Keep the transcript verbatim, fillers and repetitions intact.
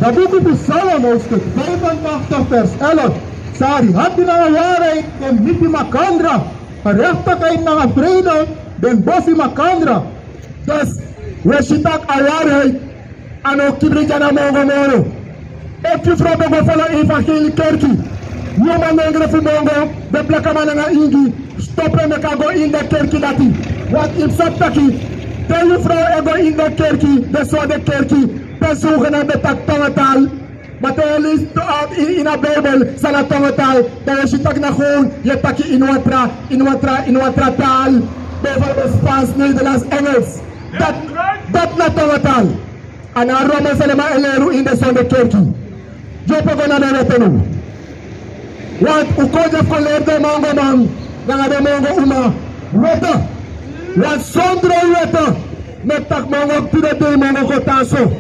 Da buku fu Salomo, hoofdstuk vijfentachtig, vers elf. Sari hati nanga waarheid den miti makandra. Gerechtigheid nanga vrede den bosi makandra. Dus, we si taki a waarheid a no kibri gi a mongo moro. Efu yu frow ben go follow evangelie kerki, yu man nengre fu mongo, den blakaman nanga ingi, stop en meki a go ini den kerki dati. Want yu sabi taki te yu frow e go ini den kerki, den sonde kerki, den zogenaamde taki tongotaal. Ma te yu e leisi ini a Bijbel san na tongotaal, dan yu e si taki na gewoon yu e taki ini wan tra, ini wan tra, ini wan tra taal. Bijvoorbeeld Spaans, Nederlands, Engels. Dat, dat na tongotaal. A na a Roma selema e leri unu ini den sonde kerki. Yu opo go na den wete now. Want un kon dya fu kon leri den mongoman nanga den mongo uma wete. Want sondro wete, meki taki mongo tide dei mongo kon tan so.